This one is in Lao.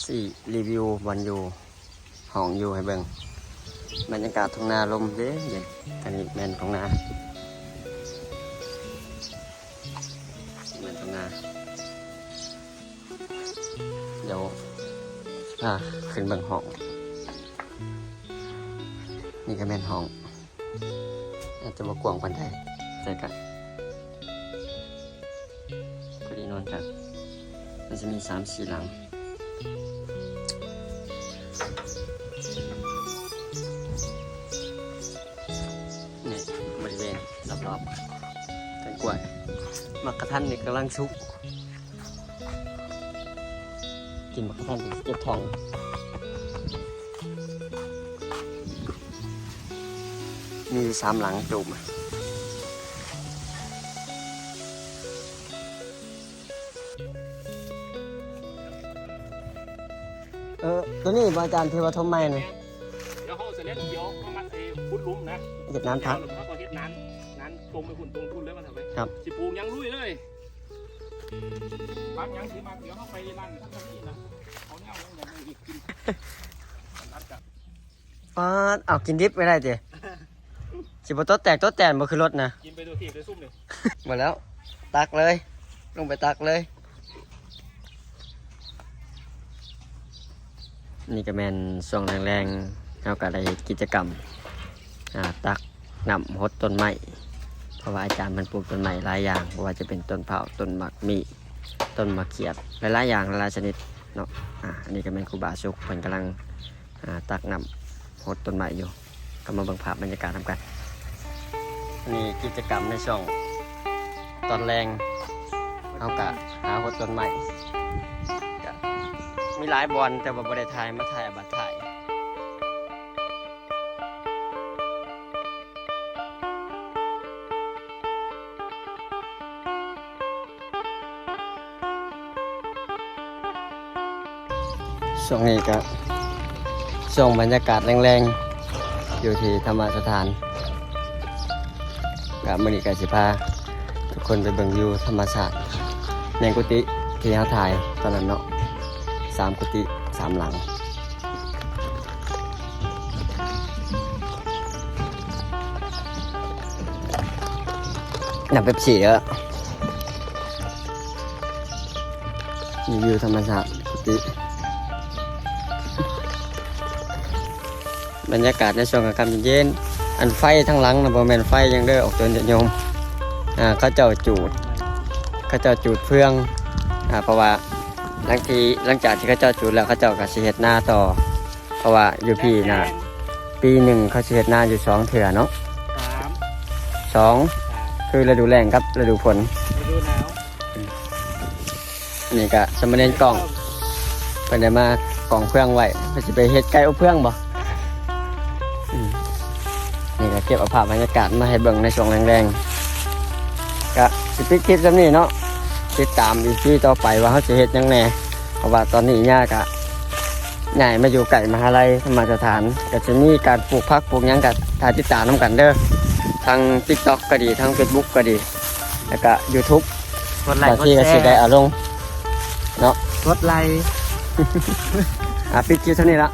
ຊິຣີວິວບ່ອນຢູ່ ຫ້ອງຢູ່ໃຫ້ເບິ່ງ. ບັນຍາກາດທົ່ງນາ ລົມເຢັນໆ. ອັນນີ້ແມ່ນທົ່ງນາ ແມ່ນທົ່ງນາ. ດຽວຊິພາຂຶ້ນເບິ່ງຫ້ອງ. ນີ້ກະແມ່ນຫ້ອງ ອາດຈະບໍ່ກວ້າງປານໃດ ແຕ່ກະພໍດີນອນກັນ. ມັນຈະມີສາມສີ່ຫຼັງ. ນີ້ ບໍລິເວນລອບໆ ຕົ້ນກ້ວຍ. ໝາກກະທັນນີ້ກຳລັງສຸກ. ກິນໝາກກະທັນເຈັບທ້ອງ. ມີຢູ່ສາມຫຼັງຈູບ. ເອີ ໂຕນີ້ບໍ່ອາຈານ ທີ່ວ່າຖົມໃໝ່ນີ້? ແມ່ນ. ດຽວເຮົາເອົາສະແລນຂຽວມາມັດໃສ່ຂຸດຫຼຸມນະ. ເຮັດໜານຜັກ. ແລ້ວເຮົາກໍເຮັດໜານ ໜານຕົງໄປພຸ້ນ ຕົງພຸ້ນເລີຍ ວ່າຊັ້ນໄປ. ຄັບ. ຊິປູກຫຍັງລຸຍເລີຍ. ຜັກຫຍັງຊິມັກ ດຽວເຮົາໄປຮ້ານທາງນີ້ນະ ເອົາແນວຫຍັງຢາກໄດ້ອີກກິນ. ປາດ ເອົາກິນດິບໄປໄດ້ຕິ? ຊິບໍ່ຕົດແຕກຕົດແຕນບໍ່ ຄືລົດນະ? ກິນໄປໂດຍທີ່ໂດຍຊຸມນີ້. ບໍ່ແລ້ວ ຕັກເລີຍ ລົງໄປຕັກເລີຍ. ນີ້ກະແມ່ນຊ່ວງແລງໆ ເຮົາກະໄດ້ເຮັດກິດຈະກຳ ອາ ຕັກນ້ຳຫົດຕົ້ນໄມ້ ເພາະວ່າອາຈານເພິ່ນປູກຕົ້ນໄມ້ຫຼາຍຢ່າງ ບໍ່ວ່າຈະເປັນຕົ້ນພ້າວ ຕົ້ນໝາກມີ້ ຕົ້ນໝາກຂຽດ ຫຼາຍໆຢ່າງ ຫຼາຍໆຊະນິດເນາະ. ອາ ອັນນີ້ກະແມ່ນຄູບາສຸກ ເພິ່ນກຳລັງ ອາ ຕັກນ້ຳຫົດຕົ້ນໄມ້ຢູ່. ກະມາເບິ່ງພາບບັນຍາກາດນຳກັນ. ອັນນີ້ກິດຈະກຳໃນຊ່ວງຕອນແລງ ເຮົາກະຫາຫົດຕົ້ນໄມ້ ກະມີຫຼາຍບ່ອນ ແຕ່ວ່າບໍ່ໄດ້ຖ່າຍ ມາຖ່າຍເອົາບາດທ້າຍ. ຊ່ວງນີ້ກະຊ່ວງບັນຍາກາດແລງໆ ຢູ່ທີ່ທຳມະສະຖານ. ກະມື້ນີ້ກະຊິພາທຸກຄົນໄປເບິ່ງວິວທຳມະຊາດ ແມ່ນກຸຕິທີ່ເຮົາຖ່າຍຕອນນັ້ນເນາະ ສາມກຸຕິ ສາມຫຼັງ. ນ້ຳເປັບຊີເດີ. ນີ້ວິວທຳມະຊາດ ບັນຍາກາດໃນຊ່ວງກາງຄ່ຳເຢັນໆ. ອັນໄຟທາງຫຼັງນະ ບໍ່ແມ່ນໄຟຫຍັງເດີ ອອກຕົນຍາດໂຍມ ອາ ເຂົາເຈົ້າຈູດ ເຂົາເຈົ້າຈູດເຟືອງ ອາ ເພາະວ່າຫຼັງທີ່ ຫຼັງຈາກທີ່ເຂົາເຈົ້າຈູດແລ້ວ ເຂົາເຈົ້າກະຊິເຮັດນາຕໍ່. ເພາະວ່າຢູ່ພີ້ນະ ປີໜຶ່ງເຂົາຊິເຮັດນາຢູ່ສອງເທື່ອເນາະ. ສາມ ສອງ ສາມ ຄືລະດູແລ້ງກັບລະດູຝົນ. ລະດູໜາວ. ນີ້ກະສາມະເນນກ້ອງ ເພິ່ນໄດ້ມາກອງເຟືອງໄວ້ ເພິ່ນຊິໄປເຮັດໄກ່ອົບເຟືອງບໍ່? ອືມ ນີ້ກະເກັບເອົາພາບບັນຍາກາດມາໃຫ້ເບິ່ງໃນຊ່ວງແລງໆ. ກະຊິປິດຄລິບສ່ຳນີ້ເນາະ ຕິດຕາມອີພີຕໍ່ໄປວ່າເຮົາຊິເຮັດຫຍັງແດ່ ເພາະວ່າຕອນນີ້ຍ່າກະ ຍ້າຍມາຢູ່ໃກ້ມະຫາໄລທຳມະສະຖານ ກະຊິມີການປູກຜັກປູກຫຍັງ ກະຖ້າຕິດຕາມນຳກັນເດີ ທາງຕິກຕັອກກະດີ ທາງເຟສບຸກກະດີ ແລ້ວກະຢູທູບ ກົດໄລ ບາງທີກະຊິໄດ້ເອົາລົງເນາະ ກົດໄລ. ອາ ປິດຄລິບເທົ່ານີ້ລະ.